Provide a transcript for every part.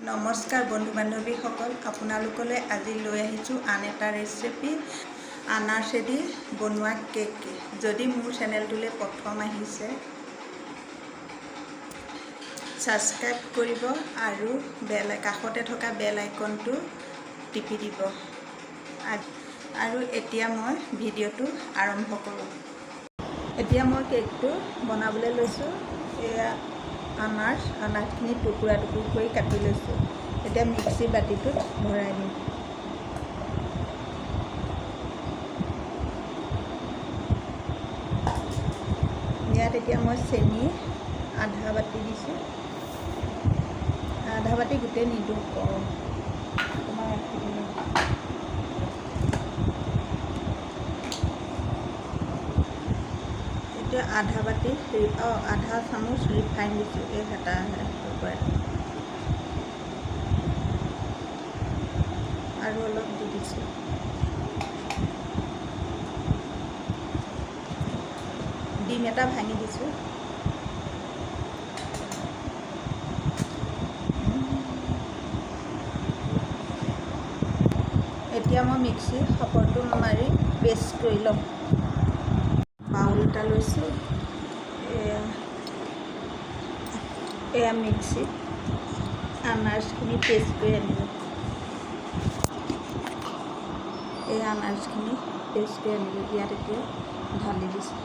নমস্কাৰ বন্ধু বান্ধৱীসকল, আপোনালোকলৈ আজি লৈ আহিছোঁ আন এটা ৰেচিপি, আনাৰসেদি বনোৱা কেক। যদি মোৰ চেনেলটোলৈ প্ৰথম আহিছে, ছাবস্ক্ৰাইব কৰিব আৰু কাষতে থকা বেল আইকনটো টিপি দিব। আৰু এতিয়া মই ভিডিঅ'টো আৰম্ভ কৰোঁ। এতিয়া মই কেকটো বনাবলৈ লৈছোঁ। এয়া আনাৰসখিনি টুকুৰা টুকুৰ কৰি কাটি লৈছোঁ। এতিয়া মিক্সি বাতিটোত ভৰাই দিম। ইয়াত এতিয়া মই চেনি আধা বাতি দিছোঁ। আধা বাতি গোটেই নিদিওঁ, অকণমান ৰাখি দিলোঁ। এতিয়া আধা বাতি, আধা চামুচ ৰিফাইন দিছোঁ, এই হেতা পৰা আৰু অলপ দি দিছোঁ। ডিম এটা ভাঙি দিছোঁ। এতিয়া মই মিক্সি সাপৰটো মাৰি পেষ্ট কৰি ল'ম। বাউল এটা লৈছোঁ। এয়া মিক্সিত আনাৰসখিনি পেষ্ট কৰি আনিলোঁ। এই আনাৰসখিনি পেষ্ট কৰি আনিলোঁ। ইয়াত এতিয়া ঢালি দিছোঁ।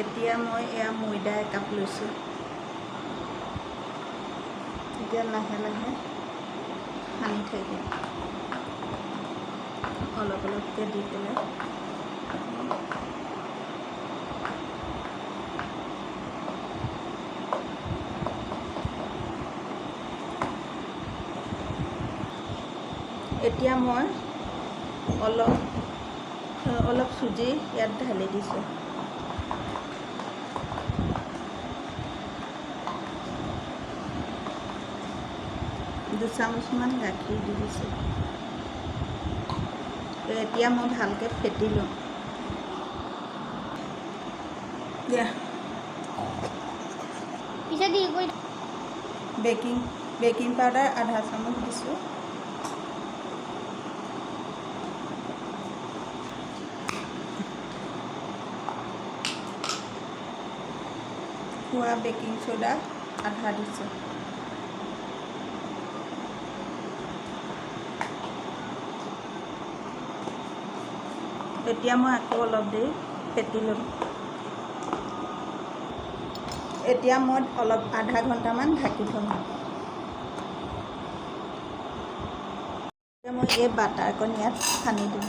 এতিয়া মই এয়া ময়দা একাপ লৈছোঁ। এতিয়া লাহে লাহে সানি থাকিম, অলপ অলপকৈ দি পেলাই। এতিয়া মই অলপ অলপ চুজি ইয়াত ঢালি দিছোঁ। দুচামুচমান গাখীৰ দি দিছোঁ। এতিয়া মই ভালকৈ ফেটি ল'ম। দিয়া। বেকিং পাউডাৰ আধা চামুচ দিছোঁ। খোৱা বেকিং চ'ডা আধা দিছোঁ। এতিয়া মই আকৌ অলপ দেৰি ফেটি ল'ম। এতিয়া মই অলপ আধা ঘণ্টামান ঢাকি থ'ম। এতিয়া মই এই বাটাৰকণ ইয়াত সানি দিম।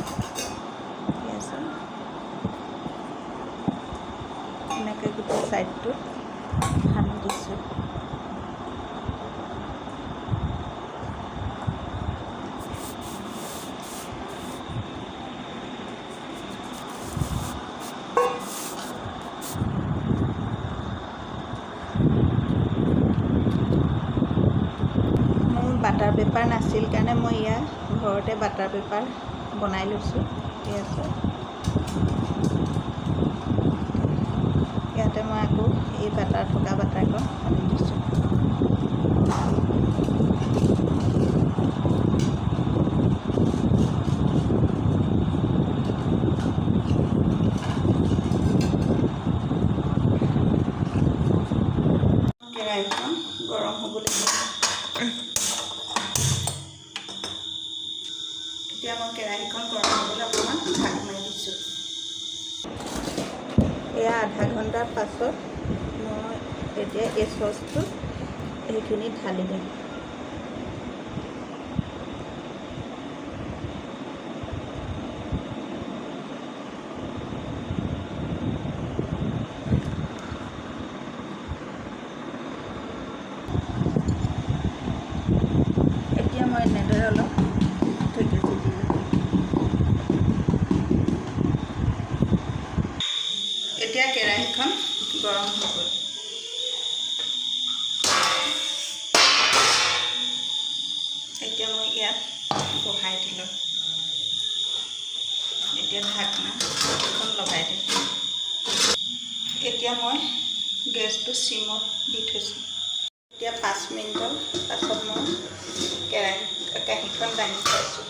ঠিক আছে, এনেকৈ গোটেই ছাইডটোত সানি দিছোঁ। মোৰ বাটাৰ পেপাৰ নাছিল কাৰণে মই ইয়াৰ ঘৰতে বাটাৰ পেপাৰ বনাই লৈছোঁ। ঠিক আছে, ইয়াতে মই আকৌ এই বাটাৰ থকা বাটাৰকণ সানি দিছোঁ। কেৰাহীখন গৰম হ'বলৈ দিম। এতিয়া মই কেৰাহীখন গৰম হ'বলৈ অকণমান ঢাক মাৰি দিছোঁ। এয়া আধা ঘণ্টাৰ পাছত মই এতিয়া এই চচটো সেইখিনি ঢালি দিম। এতিয়া মই এনেদৰে অলপ থেকেচি দিলোঁ। এতিয়া কেৰাহীখন গৰম হৈ গ'ল। এতিয়া মই ইয়াত বহাই দিলোঁ। এতিয়া ঢাকনা চিমত দি থৈছোঁ। এতিয়া 5 মিনিটৰ পাছত মই কেৰাহীখন দাঙি চাইছোঁ।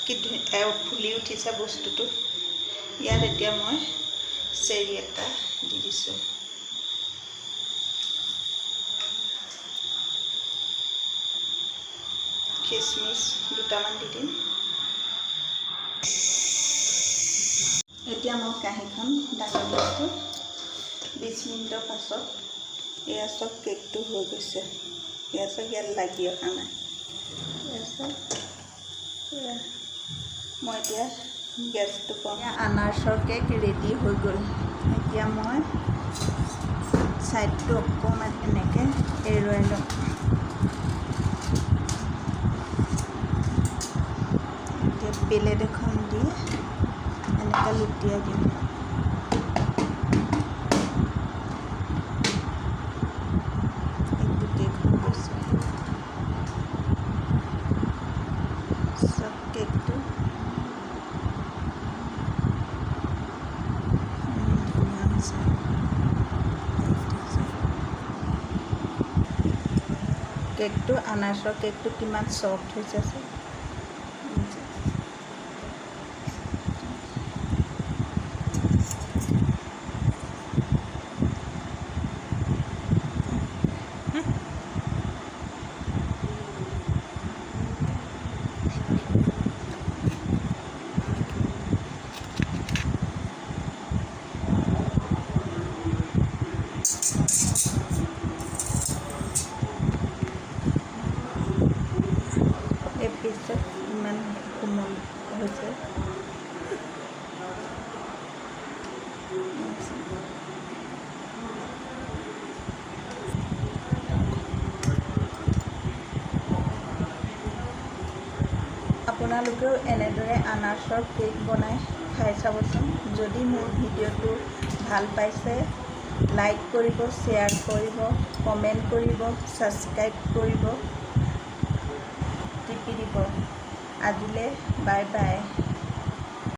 কি ফুলি উঠিছে বস্তুটো। ইয়াত এতিয়া মই চেৰি এটা দি দিছোঁ। খিচমিচ দুটামান দি দিম। এতিয়া মই কাঁহীখন দাঙি দিছোঁ। 20 মিনিটৰ পাছত এয়া চব কেকটো হৈ গৈছে। এয়া চব, ইয়াত লাগি অহা নাই। এয়া চব, এয়া মই এতিয়া গেছটো কম। আনাৰসৰ কেক ৰেডি হৈ গ'ল। এতিয়া মই ছাইডটো অকণমান এনেকৈ এৰুৱাই ল'ম। এতিয়া প্লেট এখন দি এনেকৈ লুটিয়াই দিম। এইটো কেক হৈ গৈছে। চব কেকটো ধুনীয়া হৈছে। কেকটো, আনাৰসৰ কেকটো কিমান চফ্ট হৈছে চাওক। এই পিছত ইমান কোমল হৈছে। আপোনালোকেও এনেদৰে আনাৰসৰ কেক বনাই খাই চাবচোন। যদি মোৰ ভিডিঅ'টো ভাল পাইছে, লাইক কৰিব, শ্বেয়াৰ কৰিব, কমেণ্ট কৰিব, ছাবস্ক্ৰাইব কৰিব, টিপি দিব। আজিলৈ বাই বাই।